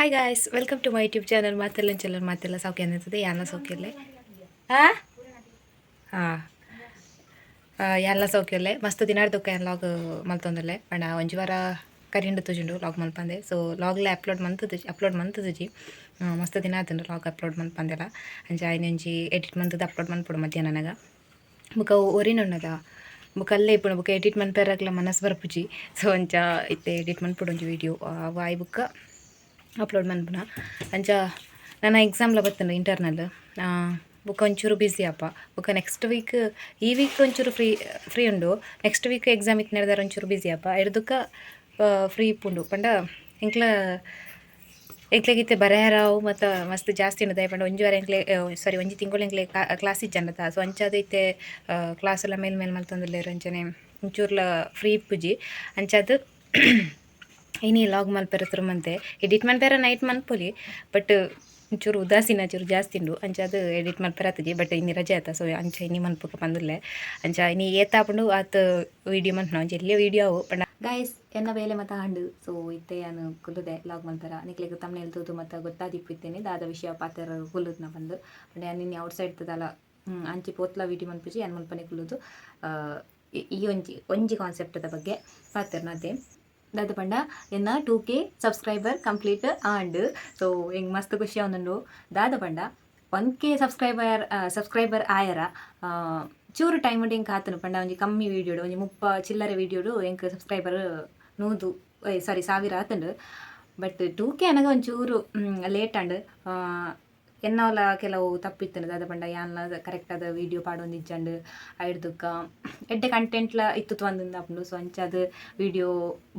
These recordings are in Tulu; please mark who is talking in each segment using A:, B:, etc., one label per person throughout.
A: Hi guys, welcome to my YouTube channel. ಮಾತೆಲ್ಲ ಚಲೋ, ಮಾತೆಲ್ಲ ಸೌಖ್ಯ ಅನ್ನಿಸ್ತದೆ. ಯಾನ ಸೌಖ್ಯ ಇಲ್ಲೇ. ಹಾಂ ಹಾಂ, ಎಲ್ಲ ಸೌಖ್ಯ ಇಲ್ಲೇ. ಮಸ್ತ್ ದಿನಾರ್ದಕ್ಕ ಲಾಗ್ ಮಲ್ತೊಂದಲ್ಲೆ. ಪಂಡ ಒಂಜಿ ವಾರ ಕರಿಂಡು ತುಜುಂಡು ಲಾಗ್ ಮಲ್ಪಂದೆ. ಸೊ ಲಾಗ್ಲ ಅಪ್ಲೋಡ್ ಮಂತುಜಿ, ಅಪ್ಲೋಡ್ ಮಂತುಜಿ. ಮಸ್ತ್ ದಿನ ಆತುಂಡು ಲಾಗ್ ಅಪ್ಲೋಡ್ ಮಲ್ಪಂದೆಲ. ಅಂಚ ಐನ್ ಒಂಜಿ ಎಡಿಟ್ ಮಂತುದು ಅಪ್ಲೋಡ್ ಮನ್ಪೊಡು ಮಧ್ಯಾಹ್ನನಾಗ. ಬೊಕ ಒರಿನೊಣ್ಣದ ಬೊಕ ಅಲ್ಲೇ ಇಪ್ಪುಂಡು. ಬೊಕ ಎಡಿಟ್ ಮನ್ಪೆರಾಗ್ಲ ಮನಸ್ ಬರ್ಪುಜಿ. ಸೊ ಅಂಚ ಇತ್ತೆ ಎಡಿಟ್ ಮನ್ಪೊಡು ಒಂಜಿ ವೀಡಿಯೋ ವಾಯ್ ಬೊಕ್ಕ ಅಪ್ಲೋಡ್ ಮನ್ಪುನ. ಅಂಚ ನನ್ನ ಎಕ್ಸಾಮ್ಲ ಬತ್ತುಂಡು, ಇಂಟರ್ನಲ್. ಬೊಕ ಒಂಚೂರು ಬ್ಯುಸಿ ಅಪ್ಪ. ಬೊಕ ನೆಕ್ಸ್ಟ್ ವೀಕ್, ಈ ವೀಕ್ ಒಂಚೂರು ಫ್ರೀ ಫ್ರೀ ಉಂಡು. ನೆಕ್ಸ್ಟ್ ವೀಕ್ ಎಕ್ಸಾಮ್ ಇತ್ತಿನ ಒಂಚೂರು ಬ್ಯುಸಿ ಅಪ್ಪ. ಐರ್ದುಕ ಫ್ರೀ ಇಪ್ಪುಂಡು. ಪಂಡ ಎಂಕ್ಲ ಎಂಕ್ಲೆಗ್ ಇತ್ತೆ ಬರೆಯರಾವು ಮತ್ತು ಮಸ್ತ್ ಜಾಸ್ತಿ ಉಂಡು. ದಾಯೆ ಪಂಡ ಒಂಜಿ ವಾರ ಎಂಕ್ಲೆ, ಸಾರಿ, ಒಂಜಿ ತಿಂಗಳು ಎಂಕ್ಲೆ ಕ್ಲಾಸ್ ಇಜ್ಜಂಡತ. ಸೊ ಅಂಚಾದ್ ಇತ್ತೆ ಕ್ಲಾಸ್ ಎಲ್ಲ ಮೇಲ್ ಮೇಲ್ ಮಲ್ತೊಂದುಲ್ಲೆರ್. ಅಂಚನೆ ಒಂಚೂರ್ಲ ಫ್ರೀ ಇಪ್ಪುಜಿ. ಅಂಚಾದ್ ಇನಿ ಲಾಗ್ ಮಲ್ಪೆರೆ ಸುರು ಮಂತೆ. ಎಡಿಟ್ ಮನ್ಪೆರೆ ನೈಟ್ ಮನ್ಪೊಲಿ, ಬಟ್ ಒಂಚೂರು ಉದಾಸೀನ ಚೂರು ಜಾಸ್ತಿ ಉಂಡು. ಅಂಚಾದ್ ಎಡಿಟ್ ಮಲ್ಪೆರೆ ಆತುಜಿ. ಬಟ್ ಇನಿ ರಜೆ ಆತ, ಸೊ ಅಂಚ ಇನಿ ಮನ್ಪುಕ ಪಂದುಲ್ಲೆ. ಅಂಚ ಇನಿ ಏತಾಪುಂಡು ಆತ್ ವೀಡಿಯೋ ಮನ್ಪುನ. ಒಂಜಿ ಎಲ್ಯ ವೀಡಿಯೋ ಅವು. ಪಂಡ ಗಾಯ್ಸ್, ಎನ್ನ ಬೇಲೆ ಮತ ಆಂಡ್. ಸೊ ಇತ್ತೆ ಯಾನ್ ಕುಲ್ಲುದೆ ಲಾಗ್ ಮಲ್ಪೆರ. ನಿಕ್ಲೆಗ್ ತಮ್ನೇಲ್ ತೂದು ಮತ್ತ ಗೊತ್ತಾದಿಪ್ಪು ದಾದ ವಿಷಯ ಪಾತೆರ ಕುಲ್ಲುದ್ನ ಪಂದ್. ಪಂಡ ಯಾನ್ ನಿನ್ನೆ ಔಟ್ ಸೈಡ್ ದಾಲ ಅಂಚಿ ಪೋತ್ಲ ವೀಡಿಯೋ ಮನ್ಪುಜಿ. ಯಾನ್ ಮುಲ್ಪನೆ ಕುಲ್ಲುದು ಈ ಒಂಜಿ ಒಂಜಿ ಕಾನ್ಸೆಪ್ಟ್ದ ಬಗ್ಗೆ ಪಾತೆರ್ನತೆ. ದಾದ ಪಂಡ, ಎನ್ನ 2K subscriber complete and. So ಎಂಕ್ ಮಸ್ತ್ ಖುಷಿ ಆವೊಂದುಂಡು. ದಾದ ಪಂಡ, 1K subscriber subscriber ಆಯರ ಚೂರು ಟೈಮ್ ಎಂಕ್ ಆತುಂಡು. ಪಂಡ ಒಂಜಿ ಕಮ್ಮಿ ವೀಡಿಯೋಡು, ಒಂಜಿ 30 ಚಿಲ್ಲರೆ ವೀಡಿಯೋಡು ಎಂಕ್ ಸಬ್ಸ್ಕ್ರೈಬರ್ 100, ಸಾರಿ, 1000 ಆತುಂಡು. ಬಟ್ 2K ಅನಗ ಒಂಚೂರು ಲೇಟ್ ಆಂಡ್. ಎನ್ನವಲ ಕೆಲವು ತಪ್ಪಿತ್ತುಂಡು. ದಾದ ಪಂಡ, ಯಾನ್ಲ ಕರೆಕ್ಟ್ ಆದ ವೀಡಿಯೋ ಪಾಡೊಂದಿಜ್ಜಂಡ್. ಐಡ್ದುಕ್ಕ ಎಡ್ಡೆ ಕಂಟೆಂಟ್ಲ ಇತ್ತು ಆಪುಂಡು. ಸೊ ಅಂಚಾದ್ ವೀಡಿಯೋ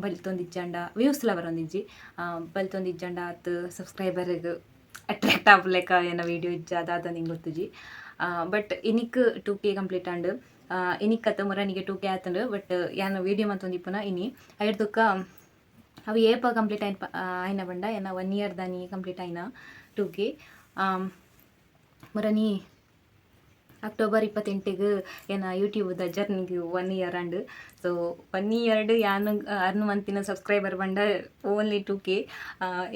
A: ಬಲ್ತೊಂದಿಜ್ಜಂಡ ವ್ಯೂಸ್ಲ ಬರೊಂದಿಜ್ಜಿ. ಬಲ್ತೊಂದಿಜ್ಜಂಡ ಆತ್ ಸಬ್ಸ್ಕ್ರೈಬರ್ಗ್ ಅಟ್ರಾಕ್ಟ್ ಆಪುಲೆಕ ಎನ್ನ ವೀಡಿಯೋ ಇಜ್ಜ ದಾದ ಎಂಕ್ ಗೊತ್ತುಜಿ. ಬಟ್ ಇನಿಕ್ 2K complete and. ಇನಿಕ್ ಅತ್ತ, ಮುರನಿಗೆ 2K ಆತುಂಡು. ಬಟ್ ಯಾನ್ ವೀಡಿಯೋ ಮಲ್ತೊಂದಿಪ್ಪುನ ಇನಿ. ಐಡ್ದುಕ್ಕ ಅವು ಏಪ ಕಂಪ್ಲೀಟ್ ಆಯ್ನ ಆಯ್ನ ಪಂಡ, ಎನ್ನ ಒನ್ ಇಯರ್ ದಾನಿ ಕಂಪ್ಲೀಟ್ ಆಯ್ನ 2K. ಮುರನಿ ಅಕ್ಟೋಬರ್ 28ಗ್ ಎನ್ನ ಯೂಟ್ಯೂಬ್ದ ಜರ್ನಿಗೆ one year and. So one ಇಯರ್ಡ್ ಯಾನ್ ಅರ್ನ್ ಮಂತಿನ ಸಬ್ಸ್ಕ್ರೈಬರ್ ಪಂಡ ಓನ್ಲಿ 2K.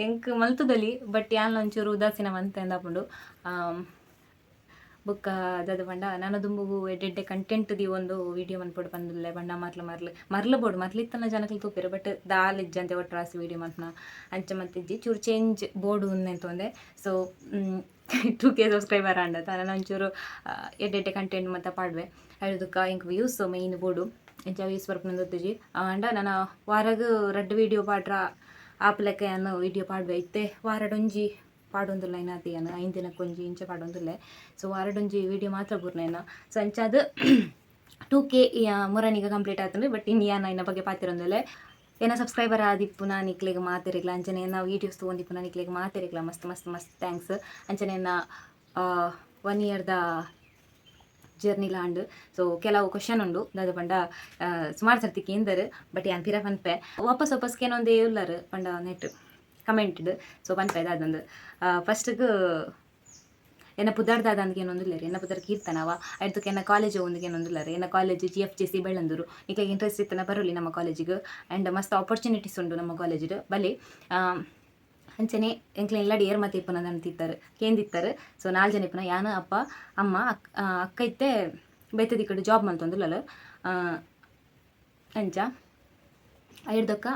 A: ಎಂಕ್ ಮಲ್ತುದೊಲಿ, ಬಟ್ ಯಾನ್ ಒಂಚೂರು ಉದಾಸೀನ ಮಂತೆ ಅಂದಾಪುಂಡು. ಬೊಕ್ಕ ದಾದ ಪಂಡ, ನನ ದುಂಬುಗು ಎಡ್ಡೆ ಎಡ್ಡೆ ಕಂಟೆಂಟ್ ದೀವೊಂದು ವೀಡಿಯೋ ಮನ್ಪೊಡು ಪಂದುಲ್ಲೆ. ಪಂಡ ಮರ್ಲು ಮರ್ಲು ಮರ್ಲು ಬೋಡು, ಮರ್ಲಿತ್ತನ ಜನಕುಲು ತೂಪೆರ್. ಬಟ್ ದಾಲ ಇಜ್ಜಂತೆ ಒಟ್ರಾಸಿ ವೀಡಿಯೋ ಮನ್ಪುನ ಅಂಚ ಮಲ್ತಿಜ್ಜಿ. ಚೂರು ಚೇಂಜ್ ಬೋಡು ಎಂತೊಂದೆ. ಸೊ 2K subscriber ಆಂಡ ನನ ಒಂಚೂರು ಎಡ್ಡೆ ಎಡ್ಡೆ ಕಂಟೆಂಟ್ ಮತ್ತ ಪಾಡ್ವೆ. ಐಡ್ದುಕ್ಕ ಎಂಕ್ ವ್ಯೂಸ್ ಮೈನ್ ಬೋಡು. ಎಂಚ ವ್ಯೂಸ್ ಬರ್ಪುನ ಗೊತ್ತುಜಿ. ಆಂಡ ನನ ವಾರಗ್ ರಡ್ಡ್ ವೀಡಿಯೋ ಪಾಡ್ರ ಆಪುಲೆಕ ಯಾನ್ ವೀಡಿಯೋ ಪಾಡ್ವೆ. ಇತ್ತೆ ವಾರಡೊಂಜಿ ಪಾಡೊಂದುಲ್ಲ ಇನಾತೆ. ಯಾನ್ 5 ದಿನಕ್ಕೊಂಜಿ ಇಂಚ ಪಾಡೊಂದುಲ್ಲೆ. ಸೊ ವಾರಡೊಂಜಿ ವೀಡಿಯೋ ಮಾತ್ರ ಬೂರ್ನ. ಸೊ ಅಂಚಾದ್ 2K ಮುರನಿಗ ಕಂಪ್ಲೀಟ್ ಆತುಂಡು. ಬಟ್ ಇನ್ನು ಯಾನ್ ಐನ ಬಗ್ಗೆ ಪಾತೆರೊಂದುಲ್ಲೆ. ಎನ್ನ ಸಬ್ಸ್ಕ್ರೈಬರ್ ಆದಿಪ್ಪುನ ನಿಕ್ಲೆಗ್ ಮಾತೆರೆಗ್ಲ, ಅಂಚನೆ ಎನ್ನ ವೀಡಿಯೋಸ್ ತೂವೊಂದಿಪ್ಪುನ ನಿಕ್ಲೆಗ್ ಮಾತೆರೆಗ್ಲ ಮಸ್ತ್ ಮಸ್ತ್ ಮಸ್ತ್ thanks. ಅಂಚನೆ ಎನ್ನ ಒನ್ ಇಯರ್ದ ಜರ್ನಿಲ ಆಂಡ್. ಸೊ ಕೆಲವು ಕ್ವಶನ್ ಉಂಡು. ದಾದ ಪಂಡ, ಸುಮಾರು ಸರ್ತಿ ಕೇಂದರ್, ಬಟ್ ಯಾನ್ ಪಿರ ಪನ್ಪೆ. ವಾಪಸ್ ವಾಪಸ್ ಕೇನೊಂದೇ ಉಲ್ಲರ್ ಪಂಡ ನೆಟ್ ಕಮೆಂಟ್ಡ್. ಸೊ ಪನ್ಪೆ ದಾದಂದು. ಫಸ್ಟ್ಗ್ ಎನ್ನ ಪುದರ್ ದಾದ ಅಂದ್ ಕೇನೊಂದುಲ್ಲೆರ್. ಎನ್ನ ಪುದರ್ ಕೀರ್ತನವ. ಐಡ್ದುಕ ಎನ್ನ ಕಾಲೇಜ್ ಒಂದು ಕೇನೊಂದುಲ್ಲೆರ್. ಎನ್ನ ಕಾಲೇಜ್ ಜಿಎಫ್ಜೆಸಿ, ಬೆಳ್ಳಂದೂರು. ನಿಕ್ಲೆಗ್ ಇಂಟ್ರೆಸ್ಟ್ ಇತ್ತನ ಬರೊಲಿ ನಮ್ಮ ಕಾಲೇಜಿಗ್. ಆ್ಯಂಡ್ ಮಸ್ತ್ ಆಪರ್ಚುನಿಟೀಸ್ ಉಂಡು ನಮ್ಮ ಕಾಲೇಜಿಡ್, ಬಲೆ. ಅಂಚನೆ ಎಂಕ್ಲೆ ಇಲ್ಲಡ್ ಏರ್ ಮತ ಇಪ್ಪುನ ಅಂತಿತ್ತಾರೆ ಕೇಂದಿತ್ತಾರೆ. ಸೊ ನಾಲ್ ಜನ ಇಪ್ಪುನ: ಯಾನ್, ಅಪ್ಪ, ಅಮ್ಮ, ಅಕ್ಕ. ಅಕ್ಕ ಇತ್ತೆ ಬೇತೆ ದಿಕ್ಕಡ್ ಜಾಬ್ ಮಲ್ತೊಂದುಲ್ಲಲ್. ಅಂಚ ಐಡ್ದೊಕ್ಕ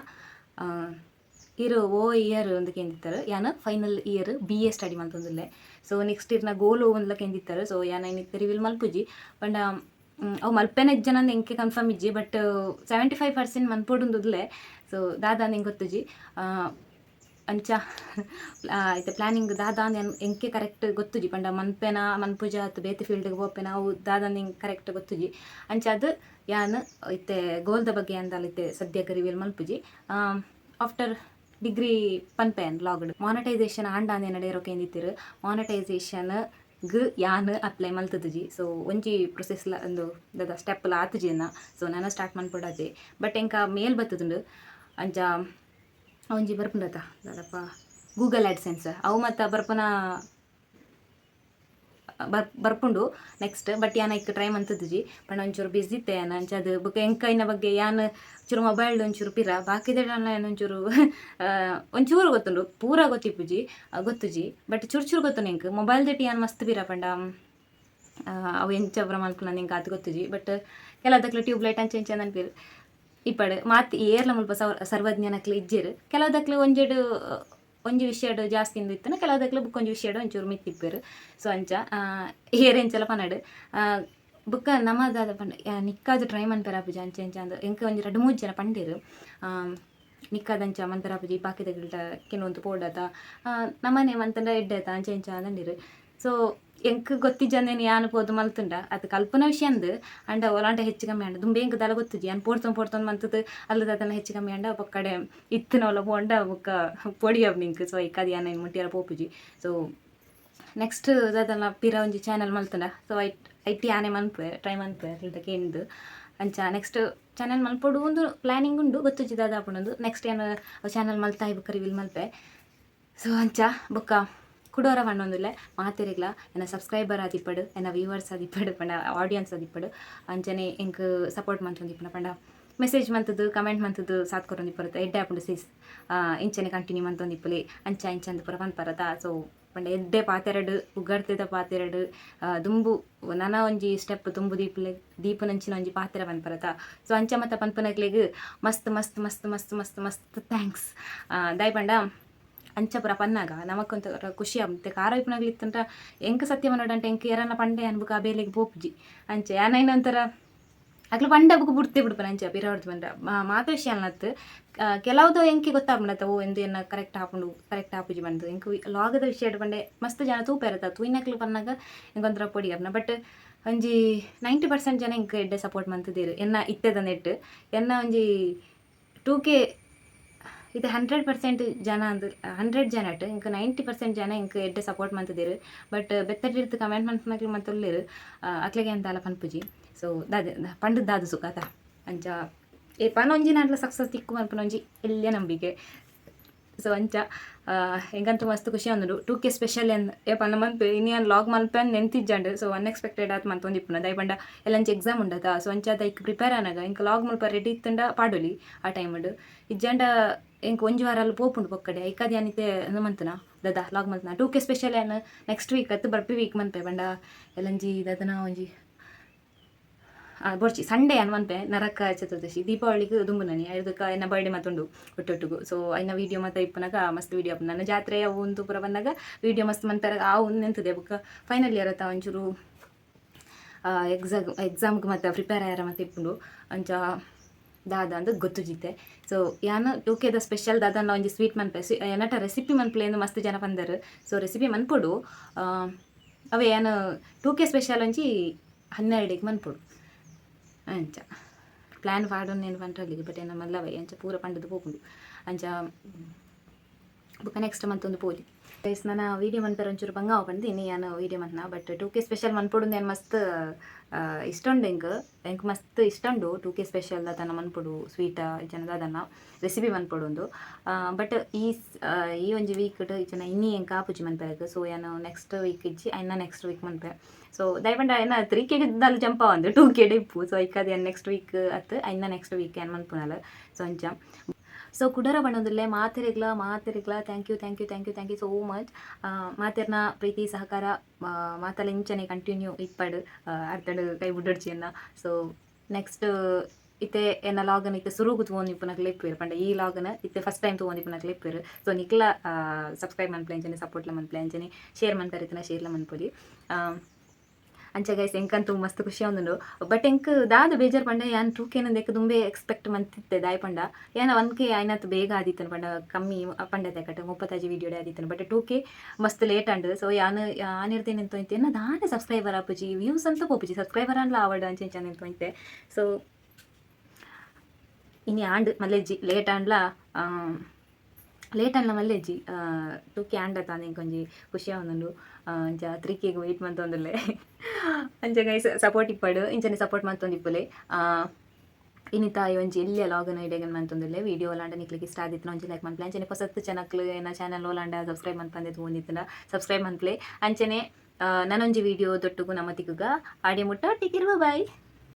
A: ಇರು ಓ ಇಯರ್ ಒಂದು ಕೇಂದಿತ್ತಾರೆ. ಯಾನ್ ಫೈನಲ್ ಇಯರ್ ಬಿಎ ಸ್ಟಡಿ ಮಲ್ತೊಂದುಲ್ಲೆ. ಸೊ ನೆಕ್ಸ್ಟ್ ಇರ್ನ ಗೋಲು ಒಂದ್ಲ ಕೇಂದಿತ್ತಾರೆ. ಸೊ ಯಾನ್ ಇತ್ತೆ ರಿವೀಲ್ ಮಲ್ಪುಜಿ. ಪಂಡ ಅವು ಮಲ್ಪೆನ ಇಜ್ಜನಂದ್ ಎಂಕೆ ಕನ್ಫರ್ಮ್ ಇಜ್ಜಿ. ಬಟ್ 75% ಮನ್ಪೊಡುಂದುಲ್ಲೆ. ಸೊ ದಾದ ಎಂಕ್ ಗೊತ್ತುಜಿ. ಅಂಚ ಇತ್ತೆ ಪ್ಲಾನಿಂಗ್ ದಾದ ಅಂದ್ ಎಂಕೆ ಕರೆಕ್ಟ್ ಗೊತ್ತುಜಿ. ಪಂಡ ಮನ್ಪೆನ ಮನ್ಪುಜ ಅತ್ ಬೇತೆ ಫೀಲ್ಡ್ಗೆ ಪೋಪೆನ, ಅವು ದಾದ ಎಂಕ್ ಕರೆಕ್ಟ್ ಗೊತ್ತುಜಿ. ಅಂಚಾದ್ ಯಾನ್ ಇತ್ತೆ ಗೋಲ್ದ ಬಗ್ಗೆ ಅಂದಾಲ ಇತ್ತೆ ಸದ್ಯಕ್ಕೆ ರಿವೀಲ್ ಮಲ್ಪುಜಿ. ಆಫ್ಟರ್ ಡಿಗ್ರಿ ಪನ್ಪೆ ಲಾಗ್ಡ್. ಮಾನಿಟೈಸೇಷನ್ ಆಂಡ ಅಂದ್ ಏರೋ ಕೇಂದಿತ್ತೆರ್. ಮಾನಿಟೈಸೇಷನ್ ಗ್ ಯಾನ್ ಅಪ್ಲೈ ಮಲ್ತುದುಜಿ. ಸೊ ಒಂಜಿ ಪ್ರೊಸೆಸ್ಲ ಒಂದು ದಾದ ಸ್ಟೆಪ್ಲ ಆತುಜಿ ಎನ್ನ. ಸೊ ನನ ಸ್ಟಾರ್ಟ್ ಮನ್ಪೊಡಾತೆ. ಬಟ್ ಎಂಕ ಮೇಲ್ ಬತ್ತುದುಂಡು. ಅಂಚ ಒಂಜಿ ಬರ್ಪುಂಡತ, ದಾದಪ್ಪ, ಗೂಗಲ್ ಆಡ್ಸೆನ್ಸ್ ಅವು ಮತ್ತ ಬರ್ಪುನ.
B: ಬರ್ಪುಂಡು ನೆಕ್ಸ್ಟ್. ಬಟ್ ಯಾನ್ ಐಕ್ ಟ್ರೈ ಮಂತುಜಿ ಪಂಡ ಒಂಚೂರು ಬಿಸಿ ಇತ್ತೆ ಯಾನ್. ಅಂಚಾದ್ ಬೊಕ ಎಂಕೈನ ಬಗ್ಗೆ ಯಾನ್ ಚೂರು ಮೊಬೈಲ್ ಒಂಚೂರು ಪಿರ ಬಾಕಿದೆಡ ಯಾನ್ ಒಂಚೂರು ಒಂಚೂರು ಗೊತ್ತುಂಡು, ಪೂರ ಗೊತ್ತಿಪ್ಪುಜಿ, ಗೊತ್ತುಜಿ, ಬಟ್ ಚೂರು ಚೂರು ಗೊತ್ತುಂಡು ಎಂಕ್. ಮೊಬೈಲ್ ದಟ್ಟಿ ಯಾನ್ ಮಸ್ತ್ ಪಿರ ಪಂಡ ಅವು ಎಂಚ ಪೂರ ಮಲ್ಪುನ ಎಂಕ್ ಆತ್ ಗೊತ್ತುಜಿ. ಬಟ್ ಕೆಲವುದಕ್ಲೆ ಟ್ಯೂಬ್ ಲೈಟ್ ಅಂಚ ಇಂಚ ಅನ್ಪೇರು ಇಪ್ಪಡು ಮಾತ್ ಏರ್ಲ ಮುಲ್ಪ ಸರ್ವಜ್ಞನಕ್ಲು ಇಜ್ಜೆರ್. ಕೆಲವುದಕ್ಲು ಒಂಜೆಡು ಒಂಜಿ ವಿಷಯಡ್ ಜಾಸ್ತಿ ಇಂದು ಇತ್ತನ, ಕೆಲವುದಕ್ಲು ಬುಕ್ ಒಂಜಿ ವಿಷಯಡ್ ಒಂಚೂರು ಮಿತ್ತಿಪ್ಪೆರ್. ಸೊ ಅಂಚ ಏರ್ ಎಂಚಲ ಪನಡು. ಬುಕ್ಕ ನಮ ದಾದ ಪಂಡ ನಿಕ್ಕಾದ್ ಟ್ರೈ ಮನ್ಪೆರ ಆಪುಜಿ ಅಂಚ ಇಂಚ ಅಂದ್ ಎಂಕ್ ಒಂಜಿ ರಡ್ಡ್ ಮೂಜಿ ಜನ ಪಂಡೆರ್. ನಿಕ್ಕಾದ್ ಅಂಚ ಮನ್ಪೆರ ಆಪುಜಿ, ಬಾಕಿದಗಲ್ಟ ಕೆನೊಂದು ಪೋಡತ ನಮನೆ ಮಂತಂಡ ಎಡ್ಡೆ ಆತ ಅಂಚ ಇಂಚ ಅಂದಂಡಿರು. ಸೊ ಎಂಕ್ ಗೊತ್ತಿಜ್ಜಂದೇನು ಯಾನ್ ಪೋದು ಮಲ್ತುಂಡ ಅದು ಕಲ್ಪನ ವಿಷಯ ಅಂದ್ ಅಂಡ ಒಲಾಂಟ ಹೆಚ್ಚು ಕಮ್ಮಿ ಆಂಡ ದುಂಬೆ ಎಂಕ್ ದಾಲ ಗೊತ್ತುಜಿ. ಯಾನ್ ಪೋಡ್ತೊಂದು ಪೋಡ್ತೊಂದು ಮಂತುದು ಅಲ್ಲದ ಹೆಚ್ಚು ಕಮ್ಮಿ ಆಂಡ ಬೊಕ್ಕಡೆ ಇತ್ತಿನವಲ ಪೋಂಡ ಬೊಕ್ಕ ಪೊಡಿ ಆಪ್ ನಿಂಕ್. ಸೊ ಐಕಾದ್ ಯಾನ್ ಮುಟ್ಟಿಯರ ಪೋಪುಜಿ. ಸೊ ನೆಕ್ಸ್ಟ್ ದಾದನ ಪಿರ ಒಂಜಿ ಚಾನಲ್ ಮಲ್ತುಂಡ ಸೊ ಐಟ್ ಐಟ್ ಯಾನೆ ಮನ್ಪುವೆ, ಟ್ರೈ ಮನ್ಪುವೆ ಅಲ್ದ ಕೇಂದು. ಅಂಚ ನೆಕ್ಸ್ಟ್ ಚಾನಲ್ ಮಲ್ಪೊಡು ಒಂದು ಪ್ಲಾನಿಂಗ್ ಉಂಡು, ಗೊತ್ತುಜಿ ದಾದ ಆಪುಂಡು. ನೆಕ್ಸ್ಟ್ ಯಾನ್ ಚಾನಲ್ ಮಲ್ತಾಯಿ ಬೊಕ್ಕ ರಿವೀಲ್ ಮಲ್ಪೆ. ಸೊ ಅಂಚ ಬೊಕ್ಕ ಕುಡೋರ ಪಣ್ಣೊಂದುಲ್ಲೆ ಮಾತೆರೆಗ್ಲ, ಎನ್ನ ಸಬ್ಸ್ಕ್ರೈಬರ್ ಆದಿಪ್ಪಡು, ಎನ್ನ ವ್ಯೂವರ್ಸ್ ಆದಿಪ್ಪಡು, ಪಂಡ ಆಡಿಯನ್ಸ್ ಆದಿಪ್ಪಡು, ಅಂಚನೆ ಎಂಕ್ ಸಪೋರ್ಟ್ ಮಂತೊಂದಿಪ್ಪುನ ಪಂಡ ಮೆಸೇಜ್ ಮಂತದ್ದು ಕಮೆಂಟ್ ಮಂತದ್ದು ಸಾಥ್ ಕೊರೊಂದಿಪ್ಪರುತ್ತೆ, ಎಡ್ಡೆ ಆಪುಂಡು ಸಿಸ್, ಇಂಚನೆ ಕಂಟಿನ್ಯೂ ಮಂತೊಂದಿಪ್ಪುಲೆ ಅಂಚ ಇಂಚ ಅಂದ್ ಪೂರ ಪನ್ಪರತ. ಸೊ ಪಂಡ ಎಡ್ಡೆ ಪಾತೆರಡು, ಪುಗರ್ತೆದ ಪಾತೆರಡು, ದುಂಬು ನನ ಒಂಜಿ ಸ್ಟೆಪ್ ದುಂಬು ದೀಪುಲೆ ದೀಪುನಂಚಿನ ಒಂಜಿ ಪಾತೆರ ಪನ್ಪರತ. ಸೊ ಅಂಚ ಮತ್ತ ಪನ್ಪುನಕ್ಲೆಗ್ ಮಸ್ತ್ ಮಸ್ತ್ ಮಸ್ತ್ ಮಸ್ತ್ ಮಸ್ತ್ ಮಸ್ತ್ thanks. ದಾಯೆ ಪಂಡ ಅಂಚ ಪೂರ ಪನ್ನಾಗ ನಮಕೊಂತ ಖುಷಿ ಆಗುತ್ತೆ. ಕಾರ ಇಪ್ಪುನಾಗ್ಲು ಇತ್ತಂಟ ಎಂಕ್ ಸತ್ಯ ಮನೋಡಂಟ ಎಂಕ್ ಏರನ್ನ ಪಂಡೆ ಅನ್ಬುಕ ಆ ಬೇಲೆಗ್ ಪೋಪುಜಿ. ಅಂಚ ಯಾನೈನ ಒಂಥರ ಅಕ್ಲು ಪಂಡ ಬುಕ್ ಬುಡ್ತೆ ಬಿಡ್ಪನ ಅಂಚ ಪಿರ ಹೊಡ್ದು ಬಂದ ಮಾತ ವಿಷಯ ಅಲ್ಲತ್. ಕೆಲವ್ದು ಎಂಕೆ ಗೊತ್ತಾಪುಂಡತ್ತ, ಓ ಎಂದು ಎನ್ನ ಕರೆಕ್ಟ್ ಆಪುಂಡು ಕರೆಕ್ಟ್ ಆಪುಜಿ ಬಂದು. ಎಂಕ್ ಲಾಗದ ವಿಷಯ ಪಂಡೆ ಮಸ್ತ್ ಜನ ತೂಪೆರತ ತೂಯಿನಕ್ಲು ಪನ್ನಾಗ ಎಂಕೊಂಥರ ಪೊಡಿ ಆಪುನ. ಬಟ್ ಒಂಜಿ 90% ಜನ ಎಂಕ್ ಎಡ್ಡೆ ಸಪೋರ್ಟ್ ಮಂತುದೆರ್. ಎನ್ನ ಇತ್ತೆದ ನೆಟ್ ಎನ್ನ ಒಂಜಿ 2K ಇದು 100% ಜನ ಅಂದ್ 100 ಜನಟ್ ಇಂಕ್ 90% ಜನ ಇಂಕ್ ಎಡ್ಡೆ ಸಪೋರ್ಟ್ ಮಂತುದೆರ್. ಬಟ್ ಬೆತ್ತಡಿರ್ತು ಕಮೆಂಟ್ ಮನ್ಪುನಕ್ಲು ಮಂತೊಲ್ಲೆರ್, ಅಕ್ಲೆಗೆ ಎಂತಾಲ ಪನ್ಪುಜಿ. ಸೊ ದಾದೆ ಪಂಡದ್ ದಾದ ಸುಖ ಅತ. ಅಂಚ ಏ ಪನೊಂಜಿ ನಾಡ್ಲ ಸಕ್ಸಸ್ ತಿಕ್ಕು ಮನ್ಪುನ ಒಂಜಿ ಎಲ್ಯ ನಂಬಿಕೆ. ಸೊ ಅಂಚ ಎಂಕಂತೂ ಮಸ್ತ್ ಖುಷಿ ಆವೊಂದುಂಡು. 2K special ಏನ್ ಏಪ ಮನ್ಪೆ ಇನಿ ಯಾನ್ ಲಾಗ್ ಮನ್ಪೆ ನೆನ್ತಿಜ್ಜಂಡ್. ಸೊ ಅನ್ಎಕ್ಸ್ಪೆಕ್ಟೆಡ್ ಆತ್ ಮಂತೊಂದಿಪ್ಪುನ. ದಾಯೆ ಪಂಡ ಎಲ್ಲಂಚ ಎಕ್ಸಾಮ್ ಉಂಡತ. ಸೊ ಅಂಚಾದ್ ಐಕ್ ಪ್ರಿಪೇರ್ ಆನಗ ಎಂಕ್ ಲಾಗ್ ಮಲ್ಪ ರೆಡಿ ಇತ್ತುಂಡ ಪಾಡೊಲಿ ಆ ಟೈಮ್ಡ್, ಇಜ್ಜಂಡ ಎಂಕ್ ಒಂಜಿ ವಾರ ಅಲ್ಲಿ ಪೋಪುಂಡು ಪೊಕ್ಕಡೆ. ಐಕಾದ್ ಯಾನ್ ಇತ್ತೆ ಮಂತುನ ದಾದ ಲಾಗ್ ಮಲ್ತುನ. 2K special ಯಾನ್ ನೆಕ್ಸ್ಟ್ ವೀಕ್ ಅತ್ತು ಬರ್ಪಿ ವೀಕ್ ಮನ್ಪೆ. ಪಂಡ ಎಲ್ಲಂಜಿ ದಾದನ ಒಂಜಿ ಬೊರ್ಚಿ ಸಂಡೇ ಯಾನ್ ಮನ್ಪೆ. ನರಕ ಚತುರ್ದಶಿ ದೀಪಾವಳಿಗೆ ದುಂಬುನನಿ ಐದಕ್ಕ ಎನ್ನ ಬರ್ಡೇ ಮತ್ತುಂಡು ಒಟ್ಟೊಟ್ಟುಗು. ಸೊ ಐನ ವೀಡಿಯೋ ಮತ್ತೆ ಇಪ್ಪುನಗ ಮಸ್ತ್ ವೀಡಿಯೋ ನನ್ನ ಜಾತ್ರೆ ಅವು ಉಂತು ಪೂರ ಬಂದಾಗ ವೀಡಿಯೋ ಮಸ್ತ್ ಮಂತರ ಆ ಒಂದು ನೆಂತದೆ. ಬೊಕ್ಕ ಫೈನಲ್ ಇಯರ್ ಅತ್ತ ಒಂಚೂರು ಎಕ್ಸಾಮ್ಗೆ ಮತ್ತೆ ಪ್ರಿಪೇರ್ ಆಯರ ಮತ್ತೆ ಇಪ್ಪುಂಡು. ಅಂಚ ದಾದ ಅಂದ್ ಗೊತ್ತುಜಿತ್ತೆ. ಸೊ ಯಾನ್ 2Kದ ಸ್ಪೆಷಲ್ ದಾದನ ಒಂಜಿ ಸ್ವೀಟ್ ಮನ್ಪೆ, ಎನ್ನಟ ರೆಸಿಪಿ ಮನ್ಪುಲೆ ಅಂದ್ ಮಸ್ತ್ ಜನ ಪಂದರ್. ಸೊ ರೆಸಿಪಿ ಮನ್ಪೊಡು. ಅವೇ ಯಾನ್ 2K special ಒಂಜಿ 12ಗೆ ಮನ್ಪೊಡು ಅಂಚ ಪ್ಲ್ಯಾನ್ ಪಾಡೊಂದು ಪಂಡ್ರಲ್ಲಿ. ಬಟ್ ಎನ್ನ ಮಲ್ಲವೈ ಅಂಚ ಪೂರ ಪಂಡದು ಪೋಪುಂಡು. ಅಂಚ ಬೊಕ ನೆಕ್ಸ್ಟ್ ಮಂತ್ ಒಂದು ಪೋಲಿ ಗೈಸ್. ನನ್ನ ವೀಡಿಯೋ ಮನ್ಪೆರ ಒಂಚೂರು ಬಂಗ ಪಂದು ಇನಿ ಯಾನ್ ವೀಡಿಯೋ ಮಲ್ತ್ನ. ಬಟ್ 2K special ಮನ್ಪೊಡು ಯಾನ್ ಮಸ್ತ್ ಇಷ್ಟ ಉಂಡು ಎಂಕ್. ಎಂಕ್ ಮಸ್ತ್ ಇಷ್ಟ ಉಂಡು 2K special ದಾದನ ಮನ್ಪೊಡು, ಸ್ವೀಟ ಇಜ್ಜಂಡ ದಾದನ ರೆಸಿಪಿ ಮನ್ಪೊಡು ಉಂದು. ಬಟ್ ಈ ಈ ಒಂಜಿ ವೀಕ್ ಇಜ್ಜಂಡ ಇನಿ ಎಂಕ್ ಆಪುಜಿ ಮನ್ಪೆರಗ್. ಸೊ ಯಾನ್ ನೆಕ್ಸ್ಟ್ ವೀಕ್ ಇಜ್ಜಿ ಐನ ನೆಕ್ಸ್ಟ್ ವೀಕ್ ಮನ್ಪೆ. ಸೊ ದಯಪಂಡ ಎನ್ನ 3K ದಾಲ ಜಂಪ್ ಆವಂದು, 2K ಇಪ್ಪು. ಸೊ ಐಕಾದ್ ಯಾನ್ ನೆಕ್ಸ್ಟ್ ವೀಕ್ ಅತ್ತು ಐನ ನೆಕ್ಸ್ಟ್ ವೀಕ್ ಯಾನ್ ಮನ್ಪುನಲ್. ಸೊ ಅಂಚ. ಸೊ ಕುಡರ ಪಣೊಂದುಲ್ಲೆ ಮಾತೆರೆಗ್ಲ ಮಾತೆರೆಗ್ಲ thank you, thank you, thank you, thank you so much. ಮಾತೆರ್ನ ಪ್ರೀತಿ ಸಹಕಾರ ಮಾತಲ ಇಂಚನೆ ಕಂಟಿನ್ಯೂ ಇಪ್ಪಡು, ಅರ್ತಡು ಕೈ ಬುಡ್ಡೊಡ್ಚಿಯನ್ನ. ಸೊ ನೆಕ್ಸ್ಟ್ ಇತ್ತೆ ಎನ್ನ ಲಾಗನ್ ಇತ್ತೆ ಸುರುಗು ತೂವೊಂದಿಪ್ಪುನಕ್ಲೆ ಇಪ್ಪುವೆರ್ ಪಂಡ ಈ ಲಾಗನ್ ಇತ್ತೆ ಫಸ್ಟ್ ಟೈಮ್ ತೂವೊಂದಿಪ್ಪುನಕ್ಲೆ ಇಪ್ಪುವೆರ್. ಸೊ ನಿಕ್ಲ ಸಬ್ಸ್ಕ್ರೈಬ್ ಮನ್ಪುಲೆ, ಅಂಚನೆ ಸಪೋರ್ಟ್ಲ ಮನ್ಪುಲೆ, ಅಂಚನೆ ಶೇರ್ ಮನ್ಪೆರೆ ಇತ್ತಿನ ಶೇರ್ಲ ಮನ್ಪೊಲಿ. ಅಂಚ ಗೈಸ್, ಎಂಕಂತೂ ಮಸ್ತ್ ಖುಷಿ ಆವೊಂದುಂಡು. ಬಟ್ ಎಂಕ್ ದಾದ ಬೇಜಾರ್ ಪಂಡ ಯಾನ್ 2K ನಂದೆಕ್ ದುಂಬೆ ಎಕ್ಸ್ಪೆಕ್ಟ್ ಮಂತಿತ್ತೆ. ದಾಯೆ ಪಂಡ ಯಾನ 1K ಆಯ್ನತ್ ಬೇಗ ಆದಿತ್ತನು ಪಂಡ ಕಮ್ಮಿ ಪಂಡತೆ ಕಟ್ 35 ವೀಡಿಯೋ ಆದಿತ್ತನು. ಬಟ್ 2K ಮಸ್ತ್ ಲೇಟ್ ಅಂಡ್. ಸೊ ಯಾನ್ ಆನಿರ್ದೇನೆ ಎಂತ ಎನ್ನ ದಾನೆ ಸಬ್ಸ್ಕ್ರೈಬರ್ ಆಪುಜಿ, ವ್ಯೂಸ್ ಅಂತ ಪೋಪುಜಿ, ಸಬ್ಸ್ಕ್ರೈಬರ್ ಅನ್ಲ ಆವಡ್ ಅಂಚ ಇಂಚ ಎಂತ. ಸೊ ಇನಿ ಆಂಡ್ ಮಲ್ಲೆಜ್ಜಿ, ಲೇಟ್ ಆಂಡ್ಲ ಲೇಟ್ ಆಂಡ್ಲ ಮಲ್ಲೆಜ್ಜಿ, 2K ಆಂಡ ತಾನೆ ಒಂಜಿ ಖುಷಿ ಆವೊಂದುಂಡು. ಅಂಚ 3Kಗ್ ವೆಯ್ಟ್ ಮಂತೊಂದುಲ್ಲೆ. ಅಂಚ ಗೈಸ್, ಸಪೋರ್ಟ್ ಇಪ್ಪಡು, ಇಂಚನೆ ಸಪೋರ್ಟ್ ಮಂತೊಂದಿಪ್ಪುಲೆ. ಇನಿತ ಈ ಒಂಜಿ ಎಲ್ಯ ಲಾಗನ್ ಇಡೆಗನ್ ಮಂತೊಂದುಲ್ಲೆ. ವೀಡಿಯೋ ಓಲಾಂಡ ನಿಕ್ಲೆಗ್ ಇಷ್ಟ ಆದಿತ್ತಿನ ಒಂಜಿ ಲೈಕ್ ಮನ್ಪುಲೆ. ಅಂಚನೆ ಪೊಸತ್ ಜನಕ್ಲು ಎನ್ನ ಚಾನಲ್ ಓಲಾಂಡ ಸಬ್ಸ್ಕ್ರೈಬ್ ಮನ್ಪಂದೆ ತೂವೊಂದಿತ್ತುಂಡ ಸಬ್ಸ್ಕ್ರೈಬ್ ಮನ್ಪುಲೆ. ಅಂಚನೆ ನನೊಂಜಿ ವಿಡಿಯೋ ದೊಟ್ಟುಗು ನಮ ತಿಕ್ಕುಗ. ಆಡೆ ಮುಟ್ಟ, ಟೇಕ್ ಕೇರ್, ಬಾಯ್.